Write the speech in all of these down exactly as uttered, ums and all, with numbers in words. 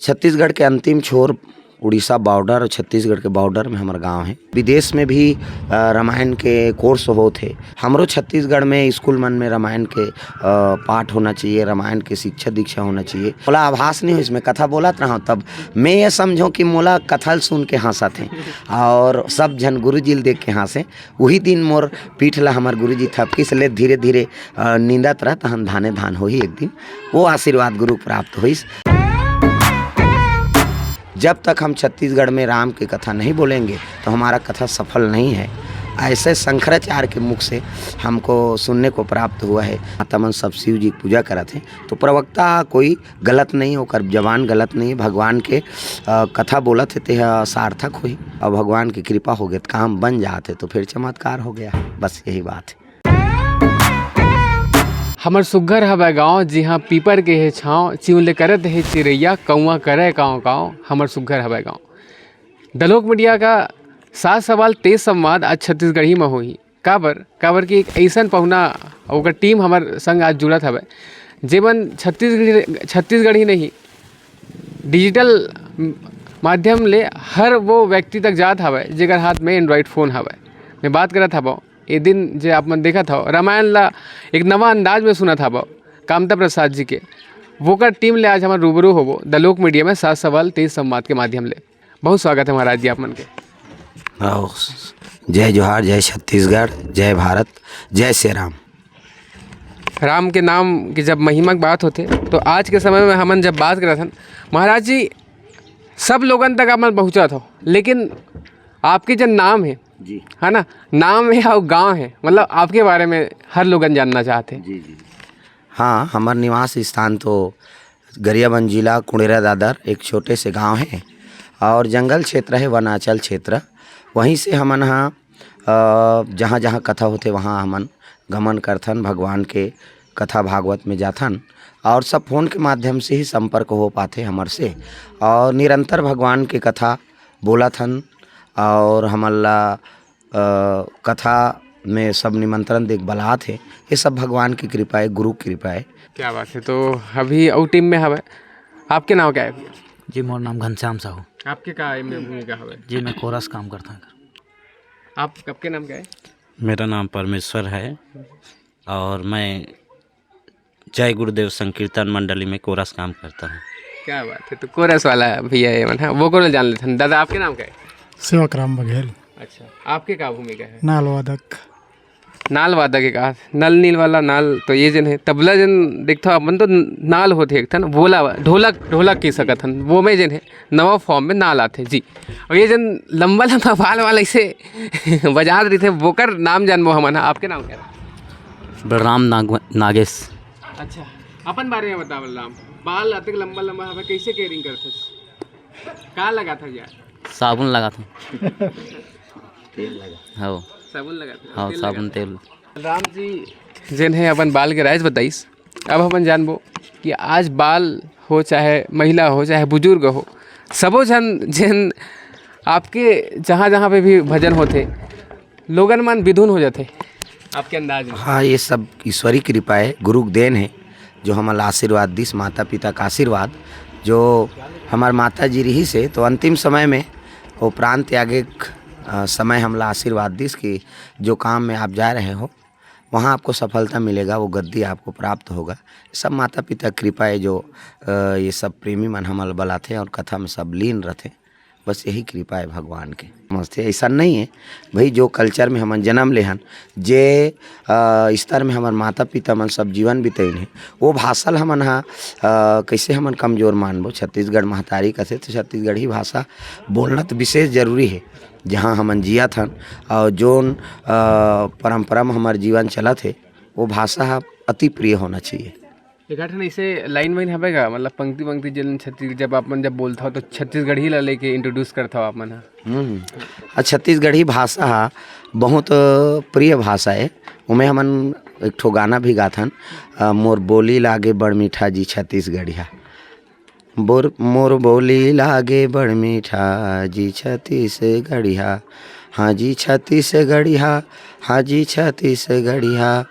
छत्तीसगढ़ के अंतिम छोर उड़ीसा बॉर्डर और छत्तीसगढ़ के बॉर्डर में हमर गांव है। विदेश में भी अ, रामायण के कोर्स होत हे। हमरो छत्तीसगढ़ में स्कूल मन में रामायण के अ, पाठ होना चाहिए, रामायण के शिक्षा दीक्षा होना चाहिए। मोला आभास नहीं हो, इसमें कथा बोलत रहा तब मैं ये समझो कि मोला कथा ल सुन के हंसत हे और सब झन गुरुजी ल देख के हंसे। वही दिन मोर पीठ ला हमर गुरुजी थपकिस ले धीरे धीरे अ, नींदत रह तहन धाने धान होही एक दिन। वो आशीर्वाद गुरु प्राप्त होइस। जब तक हम छत्तीसगढ़ में राम की कथा नहीं बोलेंगे तो हमारा कथा सफल नहीं है। ऐसे शंकराचार्य के मुख से हमको सुनने को प्राप्त हुआ है। माता मन सब शिव जी की पूजा करत हैं तो प्रवक्ता कोई गलत नहीं, ओकर जबान गलत नहीं, भगवान के अ, कथा बोलत हे तेह सार्थक होही और भगवान की कृपा होगे तो काम बन जात है तो फिर चमत्कार हो गया। बस यही बात है। हमर सुग्घर हवय गांव, जिहां पीपर के हे छांव, चिउले करत हे चिरैया, कौआ करय कांव कांव, हमर सुग्घर हवय गांव। दलोक मीडिया का सात सवाल तेईस संवाद आज छत्तीसगढ़ी म होही। काबर? काबर कि एक अइसन पहुना, ओकर टीम हमर संग आज जुड़त हवय, जेमन छत्तीसगढ़ी, छत्तीसगढ़ी नहीं, डिजिटल माध्यम ले हर वो व्यक्ति तक जात हवय, जेकर हाथ में एंड्रॉयड फोन हवय। मैं बात करत हवं, ए दिन जे आप मन देखत हव, रामायण ला एक नवा अंदाज में सुनत हवव, कामता प्रसाद जी के, वोकर टीम ले आज हमन रूबरू होबो दलोक मीडिया में सात सवाल तेईस संवाद के माध्यम ले। बहुत स्वागत है महाराज जी आप मन के। आओ, जय जोहार, जय छत्तीसगढ़, जय भारत, जय श्री राम। राम के नाम की जब महिमा की बात होथे, तो आज के समय में हमन जब बात करत हन, महाराज जी, सब लोगन तक आप मन पहुँचत हो, लेकिन आपके जन नाम है, जी। है ना, नाम है और गांव है, मतलब, आपके बारे में हर लोगन जानना चाहते हैं। जी, जी। हाँ, हमर निवास स्थान तो गरियाबंद जिला कुड़ेरा दादर एक छोटे से गांव है और जंगल क्षेत्र है, वनाचल क्षेत्र। वहीं से हमन हा, अ, जहाँ जहाँ कथा होथे वहाँ हमन गमन करथन भगवान के कथा भागवत में जाथन और सब फोन के माध्यम से ही संपर्क हो पाथे हमर से और निरंतर भगवान के कथा बोलत हन और हमन ला अ, कथा में सब निमंत्रण देख बलात हे। ये सब भगवान की कृपा है, गुरु की कृपा है। क्या बात है। तो अभी अउ टीम में हवे, आपके नाम क्या है भैया? जी, मोर नाम घनश्याम साहू। आपके का एमे भूमिका हवे? जी, मैं कोरस काम करता हूँ। आप, आपके नाम क्या है? मेरा नाम परमेश्वर है और मैं जय गुरुदेव संकीर्तन मंडली में कोरस काम करता हूँ। क्या बात है। तो कोरस वाला भैया ये मन है, वो कौन जान लेते हैं। दादा, आपके नाम क्या है? सेवक राम बघेल। अच्छा, आपके का भूमिका है? नाल वादक। नाल वादक के का, नल नील वाला नाल, तो ये जन है तबला जन, देखता अपन तो नाल होते एक ठन, वोला, ढोलक, ढोलक की सकत हन, वो में जन है, नवा फॉर्म में नाल आथे जी। और ये जन लंबा लंबा बाल वाला इसे बजात रही थे, वोकर नाम जानबो हमन ह। आपके नाम क्या है? बलराम नाग नागेश। अच्छा, अपन बारे में बता बलराम, बाल अतक लंबा लंबा हवे, कैसे केयरिंग करथस? का लगा था यार? साबुन लगा था। तेल लगा। हाँ। साबुन लगा था? हाँ, तेल साबुन लगा था? तेल। राम जी जेन है अपन बाल के राइज बताइस। अब अपन जानबो कि आज बाल हो, चाहे महिला हो, चाहे बुजुर्ग हो, सबो झन जेन आपके जहाँ जहाँ पे भी भजन होथे, लोगन मन विधुन हो जाथे आपके अंदाज में। हाँ, ये सब ईश्वरी कृपा है, गुरु के देन है, जो हमन ला आशीर्वाद दिस, माता पिता का आशीर्वाद। जो हमार माता जी रही से, तो अंतिम समय में वो प्राण त्यागे के, अ, समय हमला आशीर्वाद दिस कि जो काम में आप जा रहे हो, वहाँ आपको सफलता मिलेगा, वो गद्दी आपको प्राप्त होगा। सब माता पिता कृपा है, जो अ, ये सब प्रेमी मन हमन बलाथे और कथा में सब लीन रहते। बस यही कृपा है भगवान के। समझते, ऐसा नहीं है भाई, जो कल्चर में हमन जन्म लेहन, जे अ, स्तर में हमार माता पिता मन सब जीवन बितैन है, वो भाषा ल हमन हा, अ, कैसे हमन कमजोर मानबो? छत्तीसगढ़ महतारी कथे तो छत्तीसगढ़ी भाषा बोलना तो विशेष जरूरी है। जहाँ हमन जियत हन और जोन अ, परंपरा में हमार जीवन चलत है, वो भाषा हा अति प्रिय होना चाहिए। एक ठन ऐसे लाइन वाइन हवे का, मतलब पंक्ति पंक्ति जन छत्तीस, जब आप मन जब बोलत हो तो छत्तीसगढ़ी ला लेके इंट्रोड्यूस करत हो आप मन ह। हम्म। आ, छत्तीसगढ़ी भाषा हा बहुत प्रिय भाषा है। उमे हमन एक ठो गाना भी गाथन, अ, मोर बोली लागे बड़ मीठा जी छत्तीसगढ़िया। बोर मोर बोली लागे बड़ मीठा जी छत्तीसगढ़िया। हाँ जी छत्तीसगढ़िया, हाँ जी छत्तीसगढ़िया।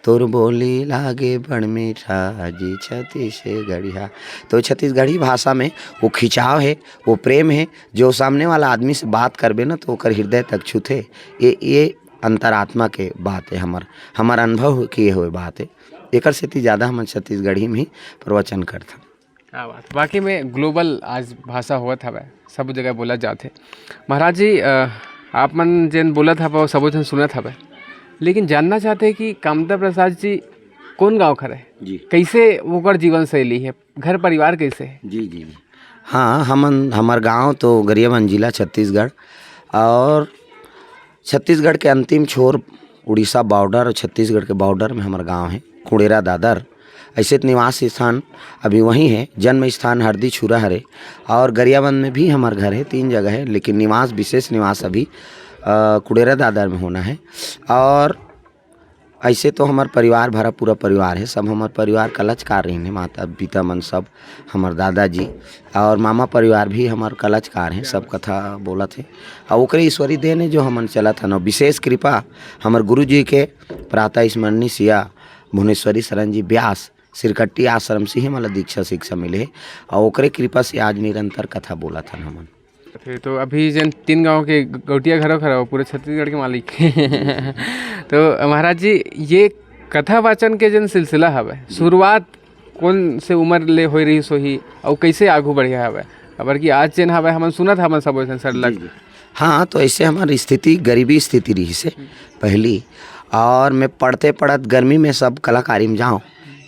तोर बोली लागे बड़ मीठा जी छत्तीसगढ़िया। तो छत्तीसगढ़ी भाषा में वो खिंचाव है, वो प्रेम है, जो सामने वाला आदमी से बात करबे ना, तो ओकर हृदय तक छूथे। ये ये अंतरात्मा के बात है, हमर हमर अनुभव किए हुए बात है। एकर सेती ज़्यादा हमन छत्तीसगढ़ी में ही प्रवचन करथन। क्या बात, वाकई में ग्लोबल आज भाषा होवत हवय, सब जगह बोला जाथे। महाराज जी, अ, आप मन जेन बोलत हवय, सबो झन सुनत हवय, लेकिन जानना चाहते हैं कि कामता प्रसाद जी कौन गाँव खरे, जी। कैसे ओकर जीवन शैली है, घर परिवार कैसे है? जी जी जी। हाँ, हमन हमर गांव तो गरियाबंद जिला छत्तीसगढ़, और छत्तीसगढ़ के अंतिम छोर उड़ीसा बॉर्डर और छत्तीसगढ़ के बॉर्डर में हमर गांव है कुड़ेरा दादर। ऐसे तो निवास स्थान अभी वहीं है, जन्म स्थान हरदी छुरा हरे, और गरियाबंद में भी हमर घर है, तीन जगह है, लेकिन निवास, विशेष निवास अभी अ, कुड़ेरा दादर में होना है। और ऐसे तो हमर परिवार भरा पूरा परिवार है, सब हमर परिवार कलाचकार रहिन है, माता पिता मन सब, हमर दादाजी और मामा परिवार भी हमर कलाचकार हैं, सब कथा बोलत है। और ओकरे ईश्वरी देन है जो हमन चलत हन। और विशेष कृपा हमर गुरु जी के प्रातः स्मरणीय सिया भुवनेश्वरी शरण जी ब्यास सिरकट्टी आश्रम से ही हमला दीक्षा शिक्षा मिले है, और ओकरे कृपा से आज निरंतर कथा बोलत हन हमन। फिर तो अभी जन तीन गांव के गौटिया घरों खड़ा हो, पूरे छत्तीसगढ़ के मालिक। तो महाराज जी, ये कथा वाचन के जन सिलसिला हवे, शुरुआत कौन से उम्र ले होई रही सोही, और कैसे आगू बढ़िया हवे? अबर कि आज जेन हवे, हमन सुनत हवन सबो जन सरलग। जी, जी। हाँ, तो ऐसे हमार स्थिति, गरीबी स्थिति रही से पहली, और मैं पढ़ते पढ़त गर्मी में सब कलाकारी में जाऊँ,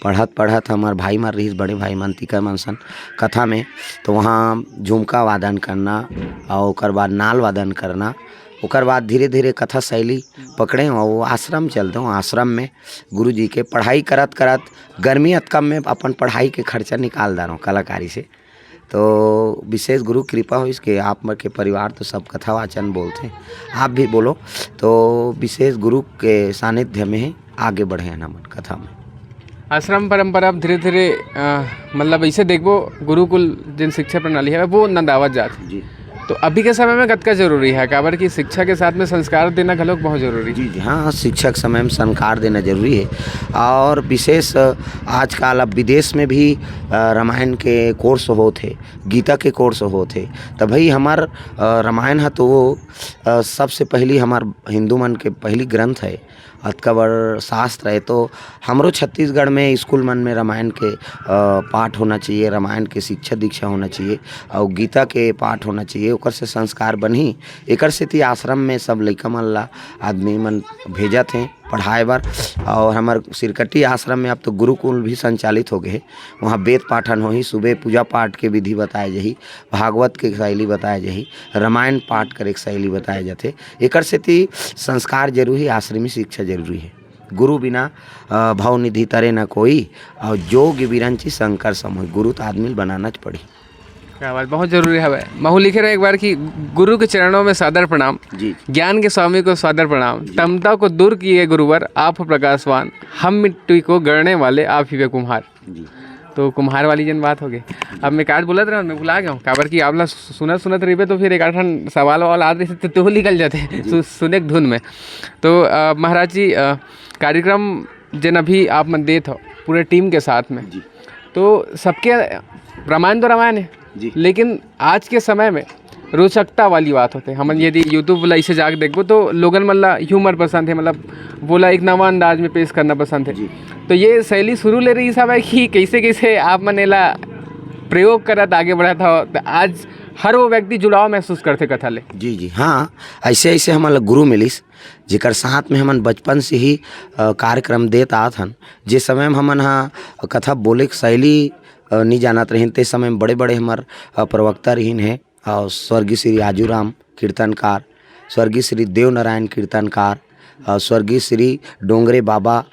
पढ़त पढ़त हमार भाई मन रहिस, बड़े भाई मन, तिकर मन सन कथा में, तो वहाँ झुमका वादन करना और ओकर बाद नाल वादन करना, ओकर बाद धीरे धीरे कथा शैली पकड़े हूँ। वो आश्रम चलते हूँ, आश्रम में गुरु जी के पढ़ाई करत करत गर्मी अतका में अपन पढ़ाई के खर्चा निकाल डारो कलाकारी से। तो विशेष गुरु कृपा होइस के आप मन के परिवार तो सब कथा वाचन बोलथे, आप भी बोलो। तो विशेष गुरु के सानिध्य में ही आगे बढ़े हैं हमन कथा में। आश्रम परंपरा अब धीरे धीरे, अ, मतलब ऐसे देखबो, गुरुकुल जिन शिक्षा प्रणाली है वो नंदावत जात। जी। तो अभी के समय में कतका जरूरी है, काबर कि शिक्षा के साथ में संस्कार देना घलोक बहुत जरूरी है। जी जी, हाँ, शिक्षक समय में संस्कार देना जरूरी है। और विशेष, अ, आजकल अब विदेश में भी, अ, रामायण के कोर्स होत है, गीता के कोर्स होत है। तो भाई हमार, अ, रामायण है तो वो, अ, सबसे पहली हमार हिंदू मन के पहली ग्रंथ है, अतका बड़ शास्त्र है। तो हमरो छत्तीसगढ़ में स्कूल मन में रामायण के, अ, पाठ होना चाहिए, रामायण के शिक्षा दीक्षा होना चाहिए, और गीता के पाठ होना चाहिए, ओकर से संस्कार बनही। एकर सेती आश्रम में सब लइका मन ला आदमी मन भेजत हैं पढ़ाए बर। और हमर सिरकट्टी आश्रम में अब तो गुरुकुल भी संचालित हो गए है। वहाँ वेद पाठन होही, सुबह पूजा पाठ के विधि बताए जाही, भागवत के शैली बताए जाही, रामायण पाठ करे के शैली बताए जाथे। एकर सेती संस्कार जरूरी, आश्रमी शिक्षा जरूरी है। गुरु बिना, अ, भव निधि तरे न कोई, और जोग विरंची शंकर सम होई। गुरु तो आदमी ल बनाना च पड़ी। क्या बात, बहुत जरूरी है। महू लिखे रहे एक बार कि गुरु के चरणों में सादर प्रणाम, जी। ज्ञान के स्वामी को सादर प्रणाम, तमता को दूर किए गुरुवर, आप हो प्रकाशवान, हम मिट्टी को गढ़ने वाले, आप ही वे कुम्हार। जी। तो कुम्हार वाली जन बात हो गई। अब मैं काट बोलत रहा, मैं भुला गया हूँ, काबर कि आप ला सु-, सुनत सुनत रहिबे तो फिर एक आठ ठन सवाल वाल आत रही तो तू निकल जाते सु-, सुने के धुन में। तो, अ, महाराज जी, अ, कार्यक्रम जेन अभी आप मन देत हो पूरे टीम के साथ में, जी। तो सबके रामायण तो रामायण है, जी। लेकिन आज के समय में रोचकता वाली बात होते। हमन यदि YouTube ला इसे जाके देखबो तो लोगन मन ला ह्यूमर पसंद है, मतलब वोला एक नवा अंदाज में पेश करना पसंद है। जी। तो ये शैली शुरू ले रही सब है कि कैसे कैसे आप मन एला प्रयोग करत आगे बढ़त हो, तो आज हर वो व्यक्ति जुड़ाव महसूस करते कथा ले। जी जी, हाँ, ऐसे ऐसे हमन ला गुरु मिलिस, जेकर साथ में हमन बचपन से ही, अ, कार्यक्रम देत आत हन। जे समय में हमन हा कथा बोले के शैली, अ, नी जानत रहिन, ते समय में बड़े बड़े हमर, अ, प्रवक्ता रहिन है, और स्वर्गीय श्री आजूराम कीर्तनकार, स्वर्गीय श्री देवनारायण कीर्तनकार, और स्वर्गीय श्री डोंगरे बाबा,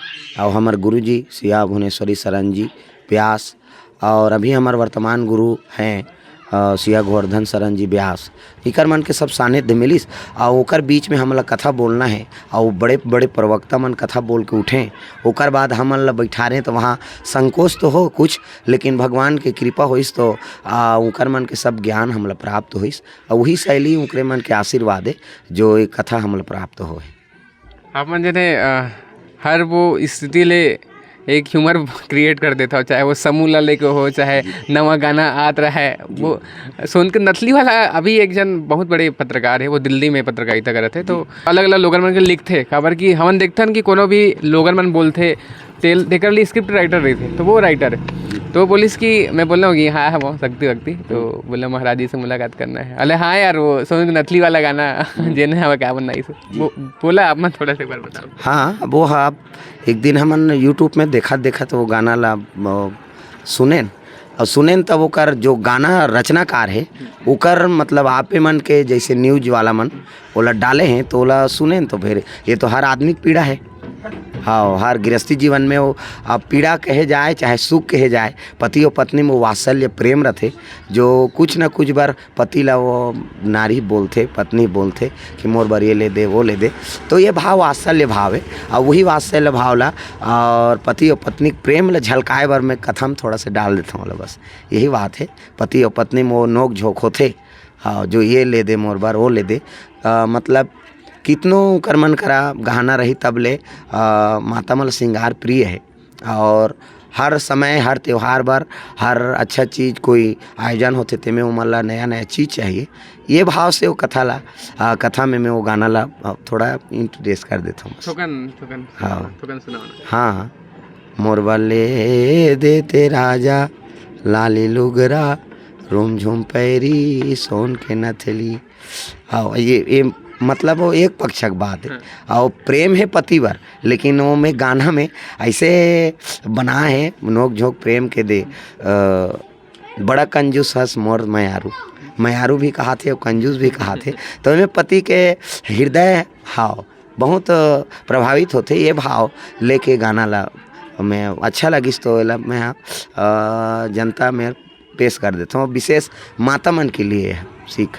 और हमर गुरुजी सिया भुवनेश्वरी शरण जी व्यास, और अभी हमर वर्तमान गुरु हैं, अ, सिया गोवर्धन शरण जी व्यास। इकर मन के सब सानिध्य मिलिस, और ओकर बीच में हमला कथा बोलना है, और बड़े बड़े प्रवक्ता मन कथा बोल के उठें, ओकर बाद हमन ला बैठारें, तो वहाँ संकोच तो हो कुछ, लेकिन भगवान के कृपा होइस, तो, आ, उकर मन के सब ज्ञान हमला प्राप्त होइस, और वही शैली उकरे मन के आशीर्वाद है, जो ये कथा हमला प्राप्त होए। आप मन जने, अ, हर वो स्थिति ले एक ह्यूमर क्रिएट कर देता हो, चाहे वो समूह ला लेके हो, चाहे नवा गाना आत रहा है। वो सुन के नथली वाला अभी एक जन बहुत बड़े पत्रकार है, वो दिल्ली में पत्रकारिता करत है, तो अलग अलग लोगन मन के लिखथे, काबर कि हमन देखथन कि कोनो भी लोगन मन बोलथे, तेल तेकर लिए स्क्रिप्ट राइटर रहिथे, तो वो राइटर है। तो बोलिस कि मैं बोला हूँ कि हाँ, हाँ, वो शक्ति वक्ति, तो बोला महाराज जी से मुलाकात करना है। अरे हाँ यार, वो सोनू के नथली वाला गाना जेन है, वो क्या बनना इसे, वो बोला आप मन थोड़ा सा एक बार बताओ। हाँ, वो हाँ, एक दिन हमन YouTube में देखत देखत वो गाना ला, अ, सुनेन, और सुनेन तब ओकर जो गाना रचनाकार है, ओकर मतलब आपे मन के जैसे न्यूज वाला मन ओला डाले हैं, तो ओला सुनेन तो फिर ये तो हर आदमी के पीड़ा है। हाँ, हर गृहस्थी जीवन में वो, अब पीड़ा कहे जाए चाहे सुख कहे जाए, पति और पत्नी में वो वात्सल्य प्रेम रथे, जो कुछ ना कुछ बार पति ला वो नारी बोलथे, पत्नी बोलथे कि मोर बर ये ले दे, वो ले दे। तो ये भाव वात्सल्य भाव है, और वही वात्सल्य भाव ला और पति और पत्नी के प्रेम ला झलकाए बर मैं कथा में थोड़ा सा डाल देता हूँ ला, बस यही बात है। पति और पत्नी में वो नोक झोंक होथे, हाँ, जो ये ले दे मोर बर, वो ले दे। अ, मतलब कितनो कर मन करा गहना रही तब ले, अ, माता मन ला श्रृंगार प्रिय है, और हर समय, हर त्योहार बर, हर अच्छा चीज, कोई आयोजन होथे, तेमे ओमन ला नया नया चीज चाहिए। ये भाव से वो कथा ला, अ, कथा में मैं वो गाना ला, अ, थोड़ा इंट्रोड्यूस कर देता हूँ बस। थोकन, थोकन, हाँ। थोकन सुनाओ ना। हाँ, हाँ। मोर बर ले देते राजा लाली लुगरा, रूम झूम पैरी सोन के नथली। हाँ, ये, ये मतलब वो एक पक्षक बात है। हाँ। और प्रेम है पति बर, लेकिन वो में गाना में ऐसे बना है, नोक झोंक प्रेम के दे, अ, बड़ा कंजूस हस मोर मयारू। मयारू भी कहा थे और कंजूस भी कहा थे। तो एमे पति के हृदय, हाँ, बहुत प्रभावित होथे ये भाव लेके गाना ला। मैं अच्छा लगिस तो एला मैं, अ, जनता में पेश कर देता हूँ, विशेष माता मन के लिए है सीख।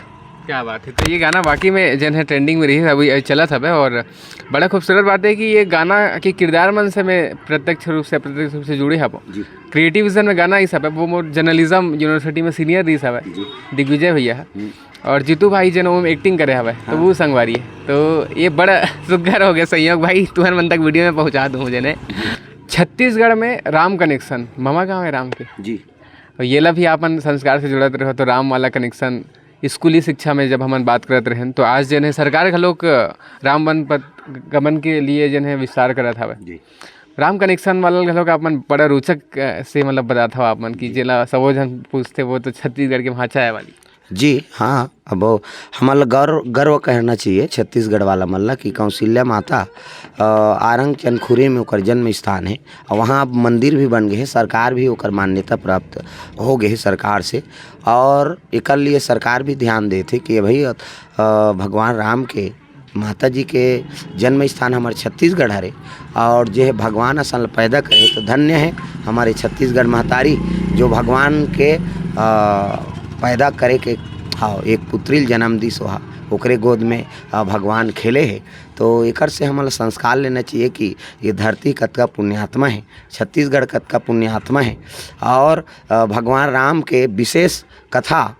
क्या बात है। तो ये गाना वाकई में जन है ट्रेंडिंग में रही है, अभी चलत हवे, और बड़ा खूबसूरत बात है कि ये गाना के किरदार मन से मैं प्रत्यक्ष रूप से, अप्रत्यक्ष रूप से जुड़े हवं। जी। क्रिएटिव विजन में गाना इस हवे, वो मोर जर्नलिज्म यूनिवर्सिटी में सीनियर रहिस हवे, जी। दिग्विजय भैया है। हम्म। और जीतू भाई जन वो एक्टिंग करे हवे, तो हाँ। वो संगवारी है। तो ये बड़ा सुग्घर हो गया संयोग भाई, तुहर मन तक वीडियो में पहुँचा दूँ जने। छत्तीसगढ़ में राम कनेक्शन, ममा गाँव है राम के। जी। और ये ला भी आपन संस्कार से जुड़त रहो, तो राम वाला कनेक्शन स्कूली शिक्षा में जब हमन बात करत रहेन, तो आज जन है सरकार घलोक राम वन पर गमन के लिए जन है विस्तार करत हवे। जी। राम कनेक्शन वाला घलोक आपन बड़ा रोचक, अ, से मतलब बतात हव आपन कि जेला सबो झन पूछथे, वो तो छत्तीसगढ़ के भांचा है वाली। जी, हाँ, अब हमन ला गर्व, गर्व कहना चाहिए छत्तीसगढ़ वाला मन ला कि कौशल्या माता, अ, आरंग चंदखुरी में ओकर जन्म स्थान है। और वहाँ अब मंदिर भी बन गए हैं, सरकार भी ओकर मान्यता प्राप्त हो गए है सरकार से। और एकर लिए सरकार भी ध्यान देथे कि भाई, अ, भगवान राम के, माता जी के जन्म स्थान हमर छत्तीसगढ़ हरे, और जे भगवान असन ल पैदा करे तो धन्य है हमारे छत्तीसगढ़ महतारी, जो भगवान के, अ, पैदा करे के, हाँ, एक पुत्री ल जन्म दिस, ओहा, ओकरे गोद में, अ, भगवान खेले है। तो एकर से हमन ल संस्कार लेना चाहिए कि ये धरती कतका पुण्यात्मा है, छत्तीसगढ़ कतका पुण्यात्मा है। और, अ, भगवान राम के विशेष कथा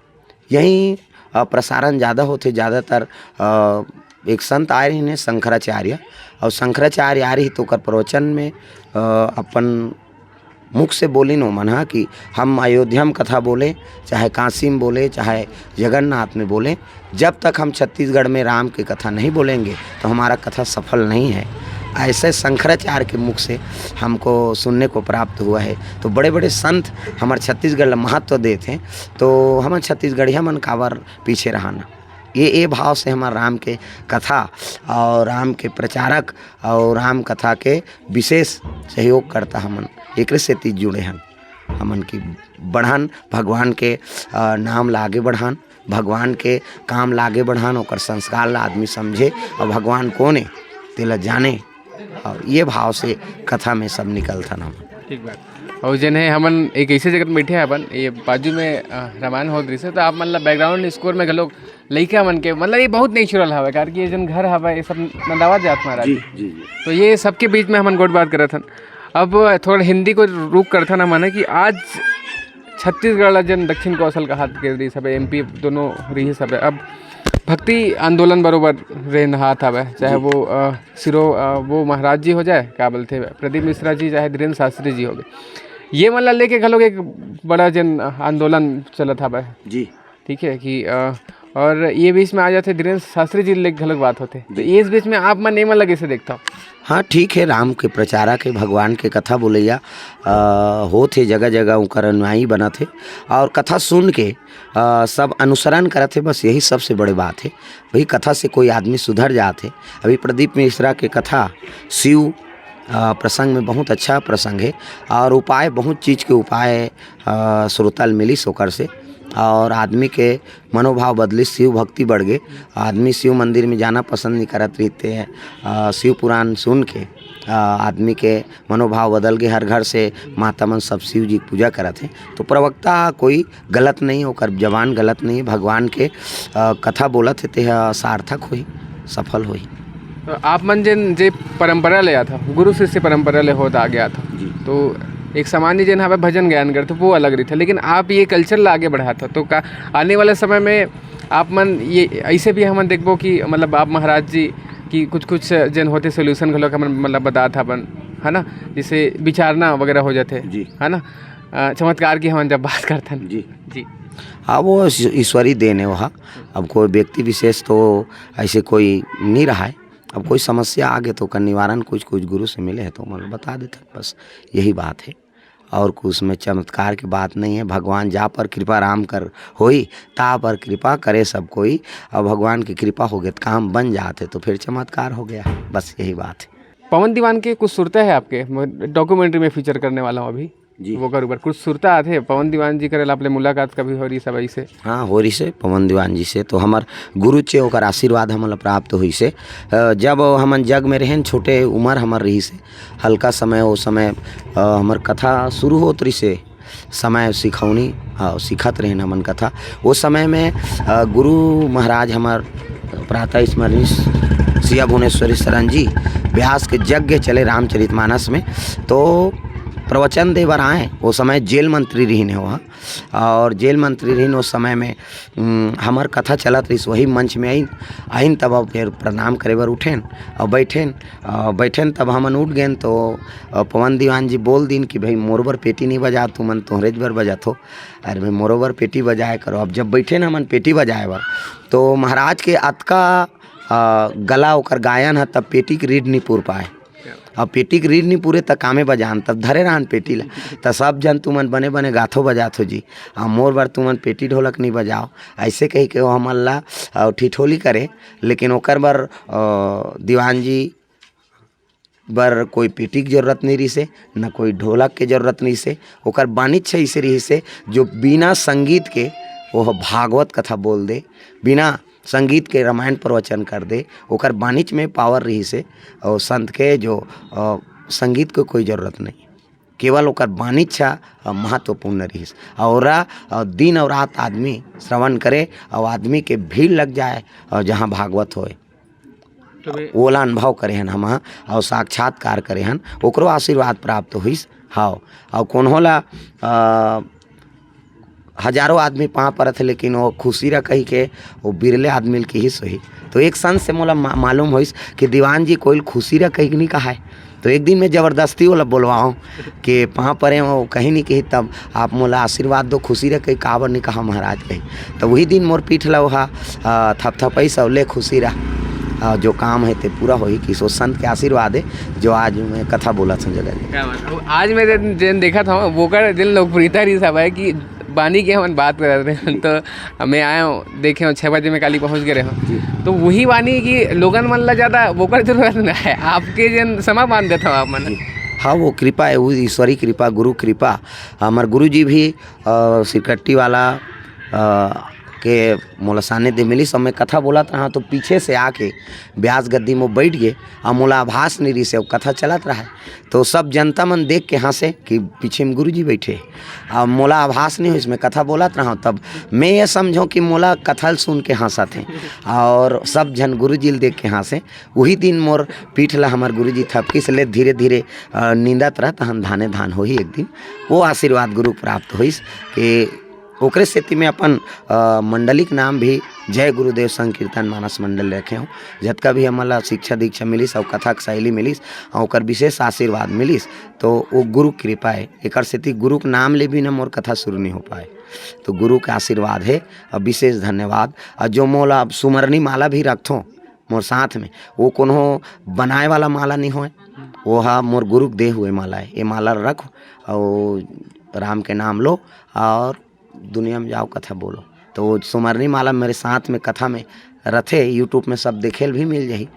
यहीं, अ, प्रसारण ज़्यादा होथे। ज़्यादातर, अ, एक संत आए रहिन हे शंकराचार्य, और शंकराचार्य आए रही तो ओकर प्रवचन में, अ, अपन मुख से बोलिन ओमन ह कि हम अयोध्या में कथा बोले, चाहे काशी में बोले, चाहे जगन्नाथ में बोले, जब तक हम छत्तीसगढ़ में राम की कथा नहीं बोलेंगे तो हमारा कथा सफल नहीं है। ऐसे शंकराचार्य के मुख से हमको सुनने को प्राप्त हुआ है। तो बड़े बड़े संत हमारे छत्तीसगढ़ ला महत्व देते हैं, तो हम छत्तीसगढ़िया मन काबर पीछे रहना। ये, ये भाव से हमार राम के कथा और राम के प्रचारक और राम कथा के विशेष सहयोग करता हमन, एकरे सेती जुड़े हन हमन की बढ़न भगवान के, अ, नाम ला आगे बढ़ान, भगवान के काम ला आगे बढ़ान, ओकर संस्कार ला आदमी समझे और भगवान कौन है तेला जाने। और ये भाव से कथा में सब निकलथन हम। ठीक बात। और जन है हमन एक ऐसे जगह में बैठे हैं अपन, ये बाजू में, अ, रामायण होत रहिस हे, तो आप मन ला बैकग्राउंड स्कोर में घलोक लइका मन के, मतलब ये बहुत नेचुरल हवे, कारण कि ये जन घर हवे, ये सब नंदावत जात महाराज। जी, जी, जी। तो ये सबके बीच में हमन गोठ बात करत हन। अब थोड़ा हिंदी को रुख करथन हमन कि आज छत्तीसगढ़ ला जेन दक्षिण कौशल कहात के रिहिस हवे, एमपी दोनों रिहिस हवे। अब भक्ति आंदोलन बरोबर रेंदहात हवे, चाहे जी। वो, अ, सिरो, अ, वो महाराज जी हो जाए, का बोलथे, प्रदीप मिश्रा जी, चाहे धीरेंद्र शास्त्री जी हो गए, ये मन ला लेके घलोक एक बड़ा जेन आंदोलन चलत हवे। जी। ठीक है कि, अ, और ये बीच में आ जाथे धीरेंद्र शास्त्री जी ले घलोक बात होथे, तो जी। इस बीच में आप मन ये मन ला कइसे देखथव? हाँ, ठीक है, राम के प्रचारक हे, भगवान के कथा बोलइया, अ, होत हे, जगह-जगह उनकर अनुयायी बनत हे और कथा सुन के, अ, सब अनुसरण करत हे, बस यही सबसे बड़े बात हे। वही कथा से कोई आदमी सुधर जात हे। अभी प्रदीप मिश्रा के कथा शिव, अ, प्रसंग में बहुत अच्छा प्रसंग हे और उपाय, बहुत चीज के उपाय, अ, श्रोता ल मिलिस ओकर से और आदमी के मनोभाव बदलिस, शिव भक्ति बढ़ गे। आदमी शिव मंदिर में जाना पसंद नहीं करत रहिथे, अ, शिव पुराण सुन के, अ, आदमी के मनोभाव बदल गे। हर घर से माता मन सब शिव जी के पूजा करत हे। तो प्रवक्ता कोई गलत नहीं, ओकर जबान गलत नहीं, भगवान के, अ, कथा बोलत हे, तेह सार्थक होही, सफल होही। तो आप मन जेन, जे परंपरा ले आथव, गुरु शिष्य परंपरा ले होत आगे आथव, जी। तो एक सामान्य जेन हवे भजन गायन करथे, वो अलग रहिथे, लेकिन आप ये कल्चर ला आगे बढ़ाथव, तो का आने वाले समय में आप मन ये ऐसे भी हमन देखबो कि मतलब आप महाराज जी की कुछ-कुछ जेन होथे सोल्यूशन घलोक हमन मतलब बतात हवन, है ना, जैसे विचारना वगैरह हो जाथे, जी। है ना, अ, चमत्कार की हमन जब बात करथन। जी। जी। हाँ, वो ईश-, ईश्वरी देन हे वहाँ। अब कोई व्यक्ति विशेष तो ऐसे कोई नहीं रहा है। अब कोई समस्या आ गए तो ओकर निवारण कुछ, कुछ गुरु से मिले हैं तो मतलब बता देते हैं, बस यही बात है। और कुछ उसमें चमत्कार की बात नहीं है। भगवान जा पर कृपा राम कर होई, ता पर कृपा करे सब कोई। और भगवान की कृपा हो गई तो काम बन जाते, तो फिर चमत्कार हो गया। बस यही बात है। पवन दीवान के कुछ सुरता है आपके, मैं डॉक्यूमेंट्री में फीचर करने वाला हूँ अभी। जी। ओकर ऊपर कुछ सुरता आथे पवन दीवान जी करे, आपले मुलाकात कभी हो रही सब ऐसे? हाँ, हो रही से पवन दीवान जी से, तो हमर गुरु चे ओकर आशीर्वाद हमन ला प्राप्त होई से। अ, जब हमन जग में रहेन, छोटे उम्र हमर रही से, हल्का समय, वो समय, अ, हमर कथा शुरू होत रही से, समय सिखौनी, अ, सिखत रहेन हमन कथा। वो समय में, अ, गुरु महाराज हमर प्रातः स्मरणीय सिया भुवनेश्वरी शरण जी व्यास के यज्ञ चले रामचरितमानस में, तो प्रवचन दे बर आए। वो समय जेल मंत्री रहिन हे वहाँ, और जेल मंत्री रहिन उस समय में, उम, हमर कथा चलत रहिस, वही मंच में आइन, आइन तब अब फिर प्रणाम करे बर उठेन और बैठेन, और बैठेन तब हमन उठ गेन तो, अ, पवन दीवान जी बोल दिन कि भाई मोर बर पेटी नहीं बजा, तुमन तोहरेच बर बजाथो। अरे भाई मोरो बर पेटी बजाए करो। अब जब बैठेन हमन पेटी बजाए बर, तो महाराज के अतका, अ, गला ओकर गायन ह, तब पेटी के रीढ़ नहीं पूर पाए। अब पेटी के रीढ़ नहीं पूरे, त कामे बजान, तब धरे रहन पेटी ला। त सब जन तुमन बने बने गाथो बजाथो जी, आ मोर बर तुमन पेटी ढोलक नहीं बजाओ, ऐसे कहि के वो हमन ला, अ, ठिठोली करे। लेकिन ओकर बर, अ, दीवान जी बर कोई पेटी के जरूरत नहीं रहिसे, न कोई ढोलक के जरूरत नहीं से। ओकर बानीच ऐसे रहिसे, जो बिना संगीत के वो भागवत कथा बोल दे, बिना संगीत के रामायण प्रवचन कर दे। ओकर बानीच में पावर रहिसे। और संत के जो, अ, संगीत को कोई जरूरत नहीं, केवल ओकर बानीच ह, अ, महत्वपूर्ण रहिस। और, अ, दिन और रात आदमी श्रवण करे और आदमी के भीड़ लग जाए और जहाँ भागवत होए। तबे ओला अनुभव करे हन हम, और साक्षात्कार करे हन, ओकरो आशीर्वाद प्राप्त होइस। हाव, और कोनो ला, अ, हजारों आदमी पाँव परत हे, लेकिन वो खुशी रह कही के वो बिरले आदमी ल किहिस होही। तो एक संत से मोला मा-, मालूम होइस कि दीवान जी कोई ल खुशी रह कही के नहीं कहा है। तो एक दिन मैं जबरदस्ती ओला बोलवाऊँ कि पाँव परे हो, कहीं नहीं कही, तब आप मोला आशीर्वाद दो, खुशी रह कही, काबर नहीं कहा महाराज कही। तो वही दिन मोर पीठ ला ओहा, अ, थपथपई सौले खुशी रह, अ, जो काम है ते पूरा होही, कि सो संत के आशीर्वाद है, जो आज मैं कथा बोला था जगह। क्या बात है। आज मैं जेन, जेन देखा था, वो कर दिल लोकप्रियता रही सब है कि बानी के हमन बात करत रहे। तो मैं आया हूँ, देखे हूँ, छः बजे में काली पहुँच गए रहे हूँ। जी। तो वही बानी कि लोगन मन ला ज़्यादा वोकर जरूरत ना है, आपके जन समा बांध देता हूँ आप मन। जी। हाँ, वो कृपा है, वो ईश्वरी कृपा, गुरु कृपा। हमार गुरु जी भी, अ, सिरकट्टी वाला, अ, के मोला सानिध्य मिलिस, अउ मैं कथा बोलत रहा तो पीछे से आके ब्यास गद्दी में बैठ गे, अउ मोला आभास नहीं रिहिस, अउ कथा चलत रहा। तो सब जनता मन देख के हंसे कि पीछे में गुरुजी बैठे, अब मोला आभास नहीं होइस, मैं कथा बोलत रहा। तब मैं ये समझो कि मोला कथा ल सुन के हंसत हे, और सब झन गुरुजी ल देख के हंसे। वही दिन मोर पीठ ला हमर गुरुजी थपकिस, ले धीरे धीरे अ, नींदत रह, तहन धाने धान होही एक दिन। वो आशीर्वाद गुरु प्राप्त होइस कि ओकरे सेती मैं अपन, अ, मंडली के नाम भी जय गुरुदेव संकीर्तन मानस मंडल रखे हूँ। जतका भी हमन ला शिक्षा दीक्षा मिलिस अउ कथा के शैली मिलिस अउ ओकर विशेष आशीर्वाद मिलिस, तो वो गुरु कृपा है। एकर सेती गुरु के नाम ले भी न मोर कथा शुरू नहीं हो पाए। तो गुरु के आशीर्वाद है, अब विशेष धन्यवाद। और जो मोला अब सुमरनी माला भी रखथों मोर साथ में, वो कोनो बनाए वाला माला नहीं होए, वो हा मोर गुरु के दे हुए माला है। ये माला रख और राम के नाम लो और दुनिया में जाओ, कथा बोलो। तो वो सुमरनी माला मेरे साथ में कथा में रथे, YouTube में सब देखे ल भी मिल जाही, अ,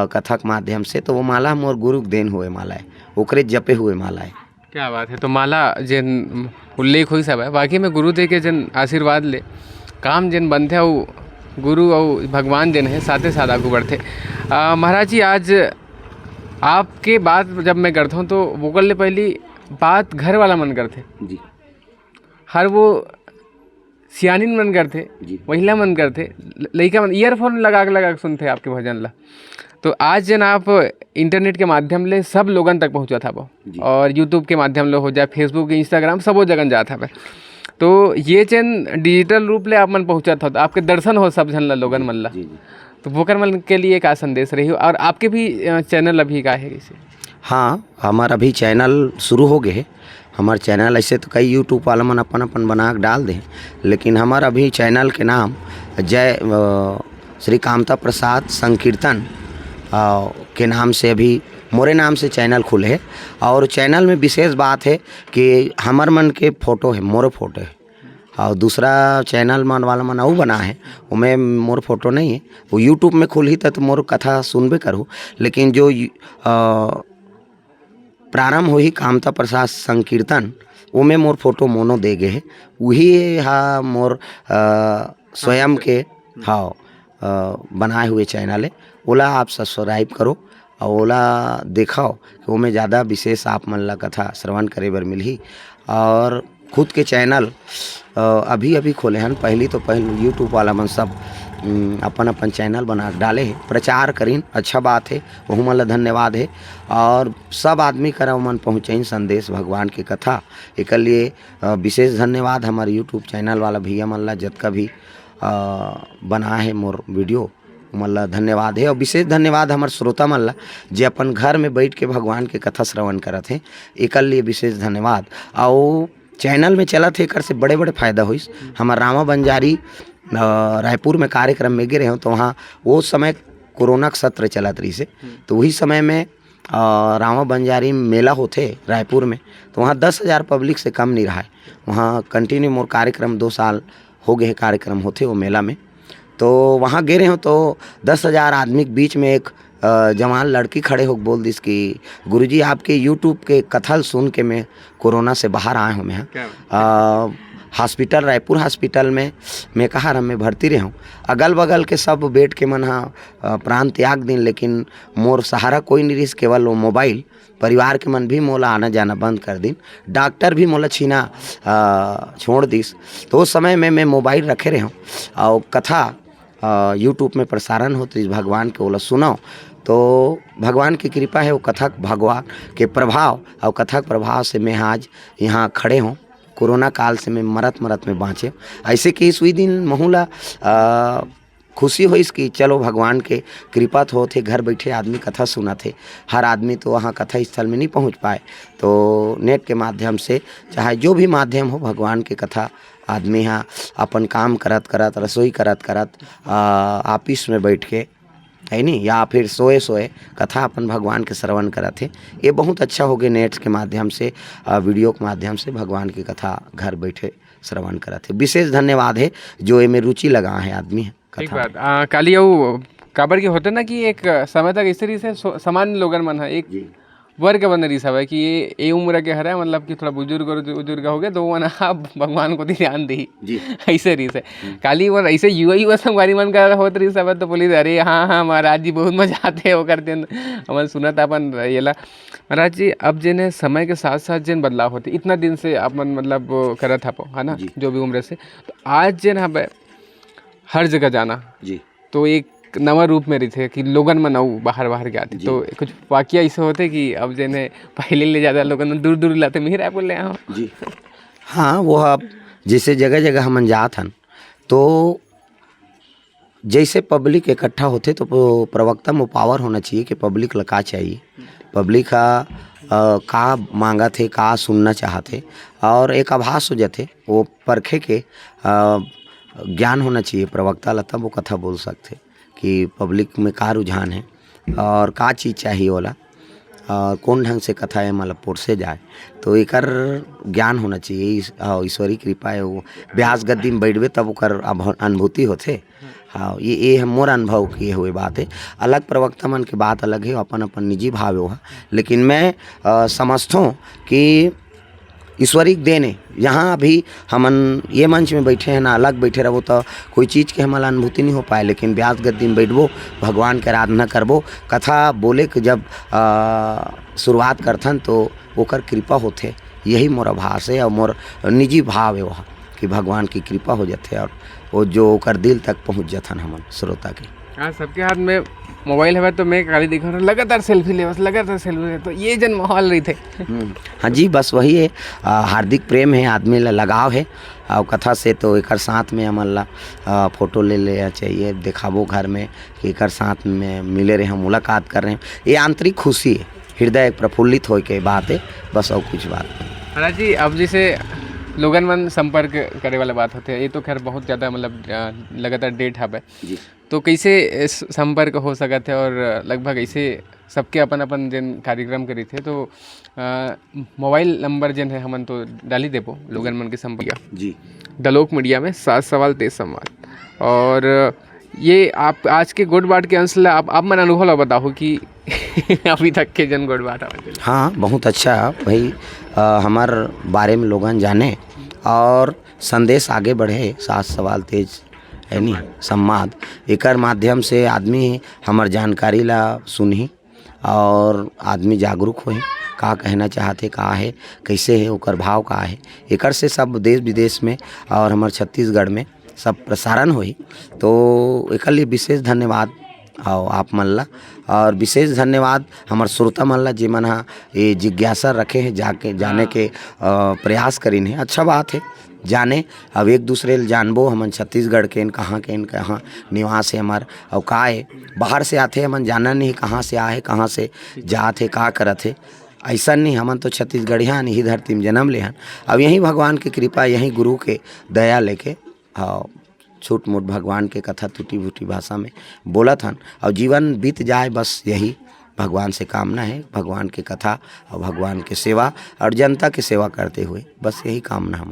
कथा के माध्यम से। तो वो माला मोर गुरु के देन हुए माला है, ओकरे जपे हुए माला है। क्या बात है। तो माला जेन उल्लेख होइस हवय, वाकई में गुरुदेव के जेन आशीर्वाद ले काम जेन बनथे, अउ गुरु अउ भगवान जेन हे, साथे साथ आगू बढ़थे। अ, महाराज जी, आज आपके बात जब मैं करता हूँ, तो वोकल ले पहली बात घर वाला मन करथे। जी। हर वो सियानिन मन करथे, जी। महिला मन करथे, ल-, लइका मन earphone लगा के, लगा के सुनथे आपके भजन ला। तो आज जेन आप internet के माध्यम ले सब लोगन तक पहुँचत हवो, जी। और YouTube के माध्यम ले हो जाए, Facebook, Instagram, सबो जगन जात हवे। तो ये जेन digital रूप ले आप मन पहुँचत हो, तो आपके दर्शन हो सब झन ला, लोगन मन ला। जी, जी। तो वोकर मन के लिए का संदेश रही हो? और आपके भी, अ, channel अभी का है कैसे? हाँ, हमार अभी channel शुरू हो गए है। हमार channel ऐसे तो कई YouTube वाला मन अपन अपन बना के डाल दे, लेकिन हमार अभी channel के नाम जय, अ, श्री कामता प्रसाद संकीर्तन, अ, के नाम से अभी मोरे नाम से channel खुले है। और channel में विशेष बात है कि हमर मन के फोटो है, मोरे फोटो है, और दूसरा channel मन वाला मन अउ बना है, ओमे मोर फोटो नहीं है। वो YouTube में खुलही त, त मोर कथा सुनबे करहू, लेकिन जो यू-, अ, प्रारंभ होही कामता प्रसाद संकीर्तन, ओमे मोर फोटो मोनो दे गे हे, उही हा मोर, अ, स्वयं के, हाँ, अ, बनाए हुए channel है, ओला आप subscribe करो और ओला देखो कि ओमे ज़्यादा विशेष आप मन ला कथा श्रवण करे बर मिलही। और खुद के channel, अ, अभी-अभी खोले हन, पहली तो पहल YouTube वाला मन सब, उम, अपन-अपन channel बना के डाले हे, प्रचार करिन, अच्छा बात हे, ओहू मन ला धन्यवाद हे। और सब आदमी करा ओमन पहुँचइन संदेश भगवान के कथा, एकर लिए, अ, विशेष धन्यवाद हमर YouTube channel वाला भैया मन ला, जतका भी, अ, बनाए हे मोर video, ओमन ला धन्यवाद हे। और विशेष धन्यवाद हमर श्रोता मन ला, जे अपन घर में बैठ के भगवान के कथा श्रवण करत हे, एकर लिए विशेष धन्यवाद। और channel में चलत हे, एकर से बड़े-बड़े फायदा होइस। हमर रामा बंजारी, अ, रायपुर में कार्यक्रम में गे रहे हों, तो वहाँ वो समय कोरोना के सत्र चलत रहिस हे। हम्म। तो वही समय में, अ, रामा बंजारी मेला होथे रायपुर में, तो वहाँ दस हजार public से कम नहीं रहा है। वहाँ continue मोर कार्यक्रम दो साल हो गए हे, कार्यक्रम होथे वो मेला में। तो वहाँ गे रहे हों, तो दस हजार आदमी के बीच में एक, अ, जवान लड़की खड़े होके बोल दिस कि, "गुरुजी, आपके YouTube के कथा ल सुन के मैं कोरोना से बाहर आए हों मैं ह।" क्या बात। अ, hospital, रायपुर hospital में मैं कहा रहा, मैं भर्ती रहे हों। अगल बगल के सब bed के मन हा, अ, प्राण त्याग दिन, लेकिन मोर सहारा कोई नहीं रिहिस, केवल वो mobile। परिवार के मन भी मोला आना जाना बंद कर दिन, डॉक्टर भी मोला छीना, अ, छोड़ दिस। तो उस समय में मैं mobile रखे रहे हों और कथा, अ, YouTube में प्रसारण होत रिहिस भगवान के, ओला सुनों। तो भगवान की कृपा है, वो कथा के भगवान के प्रभाव और कथा के प्रभाव से मैं आज यहाँ खड़े हों। कोरोना काल से मैं मरत मरत में बाँचे। ऐसे कि सुई दिन महू ला, अ, खुशी होइस कि चलो भगवान के कृपा तो होथे, घर बैठे आदमी कथा सुनत हे। हर आदमी तो वहाँ कथा स्थल में नहीं पहुँच पाए, तो net के माध्यम से, चाहे जो भी माध्यम हो, भगवान के कथा आदमी हा अपन काम करत करत, रसोई करत करत, आ, office में बैठ के, है नी, या फिर सोए सोए कथा अपन भगवान के श्रवण करत हे। ये बहुत अच्छा हो गए, net के माध्यम से, आ, video के माध्यम से भगवान की कथा घर बैठे श्रवण करत हे। विशेष धन्यवाद है जो एमे रुचि लगा है आदमी ह। ठीक कथा बात। में। आ, काली अउ काबर के होथे ना कि एक समय तक इस तरीके से सो-, सामान्य लोगन मन ह एक जी। बर के बने रिहिस हवय कि ये, ये उम्र के हरय, मतलब कि थोड़ा बुजुर्ग और उजुर्ग हो गए, तो वो ना अब भगवान कोति ध्यान दी। जी। ऐसे रिहिस हे। हम्म। काली वो ऐसे युवा, युवा संगवारी मन का होत रिहिस हवय, तो बोलिस, "अरे हाँ, हाँ, महाराज जी, बहुत मजा आथे, वो करते हैं।" हमन सुनत अपन येला। महाराज जी, अब जेन हे समय के साथ-साथ जेन बदलाव होथे, इतना दिन से आप मन मतलब करत हवो, है ना? जी। जो भी उम्र से, तो आज जेन हवय, हर जगह जाना, जी। तो एक नवा रूप में रहिथे कि लोगन मन अउ बाहर-बाहर के आथे। जी। तो कुछ वाकया ऐसे होथे कि अब जेन हे पहले ले ज्यादा लोगन मन दूर-दूर लाथे, "मिहिर आय बोले, हाँ।" जी। हाँ, वो अब जैसे जगह-जगह हमन जात हन, तो जैसे पब्लिक इकट्ठा होथे, तो प-, प्रवक्ता में पावर होना चाहिए कि पब्लिक ला का चाहिए, पब्लिक हा, अ, का मांगत हे, का सुनना चाहत हे, और एक आभास हो जाथे, वो परखे के, अ, ज्ञान होना चाहिए प्रवक्ता ला, तब वो कथा बोल सकथे कि पब्लिक में का रुझान हे और का चीज चाहिए ओला। अ, कोन ढंग से कथा ए, मतलब, पोरसे जाए, तो एकर ज्ञान होना चाहिए। ईस-, अ, ईश्वरी कृपा हे, वो ब्यास गद्दी में बैठबे तब ओकर अभ-, अनुभूति होथे। हाँ, ये, ये हम मोर अनुभव किए हुए बात हे। अलग प्रवक्ता मन के बात अलग हे, अपन, अपन निजी भाव हे ओहा। लेकिन मैं, अ, समझथों कि ईश्वरी के देन हे। यहाँ अभी हमन ये मंच में बैठे हैं ना, अलग बैठे रहबो तो कोई चीज के हमला अनुभूति नहीं हो पाए, लेकिन ब्यास गद्दी में बैठबो, भगवान के आराधना करबो, कथा बोले के जब, अ, शुरुआत करथन तो ओकर कृपा होथे। यही मोर आभास हे और मोर निजी भाव हे वह कि भगवान की कृपा हो जाथे और वो जो ओकर दिल तक पहुँच जाथन हमन श्रोता के। हाँ, सबके हाथ में मोबाइल हवय तो मैं काली देखत हँव, लगातार सेल्फी ले, बस लगातार सेल्फी ले, तो ये जन माहौल रहिथे। हम्म, हाँ जी, बस वही हे, अ, हार्दिक प्रेम हे, आदमी ला लगाव हे, अउ कथा से तो एकर साथ में हमन ला, अ, फोटो ले लेना चाहिए, देखाबो घर में कि एकर साथ में मिले रहे, मुलाकात कर रहे हैं, ये आंतरिक खुशी हे, हृदय एक प्रफुल्लित होए के बात हे, बस और कुछ बात नहीं। महाराज जी, अब जैसे लोगन मन संपर्क करे वाला बात होथे, ये तो खैर बहुत ज्यादा, मतलब, अ, लगातार डेट हवय। जी। तो कैसे, अ, स-, संपर्क हो सकत हे और लगभग ऐसे सबके अपन-अपन जेन कार्यक्रम के रहिथे, तो, अ, मोबाइल नंबर जेन हे हमन तो डाली देबो, लोगन मन के संपर्क। जी। दलोक मीडिया में सात सवाल तेईस संवाद। और ये आप आज के गोठ बात के अंश ला आप, आप मन अनुभव ला बताओ कि अभी तक के जन गोठ बात हवय। हाँ, बहुत अच्छा भाई, अ, हमर बारे में लोगन जाने और संदेश आगे बढ़े, सात सवाल तेईस, यानी संवाद। एकर माध्यम से आदमी हमर जानकारी ला सुनही और आदमी जागरूक होही, का कहना चाहत हे, का हे, कैसे हे, ओकर भाव का हे। एकर से सब देश विदेश में और हमर छत्तीसगढ़ में सब प्रसारण होही। तो एकर लिए विशेष धन्यवाद अउ आप मन ला, और विशेष धन्यवाद हमर श्रोता मन ला, जेमन हा ये जिज्ञासा रखे हे, जाके जाने के, अ, प्रयास करिन हे। अच्छा बात हे, जाने, अब एक दूसरे ल जानबो, हमन छत्तीसगढ़ के एन, कहाँ के एन, कहाँ निवास हे हमर, अउ का हे, बाहर से आथे, हमन जानन नहीं कहाँ से आए हे, कहाँ से जात हे, का करत हे। ऐसा नहीं, हमन तो छत्तीसगढ़िया हन, इही धरती में जन्म ले हन। अब यही भगवान की कृपा, यही गुरु के दया लेके, हाँ, छोट मोट भगवान के कथा टूटी फूटी भाषा में बोलत हन, और जीवन बीत जाए, बस यही भगवान से कामना हे, भगवान के कथा और भगवान के सेवा और जनता के सेवा करते हुए, बस यही कामना हम।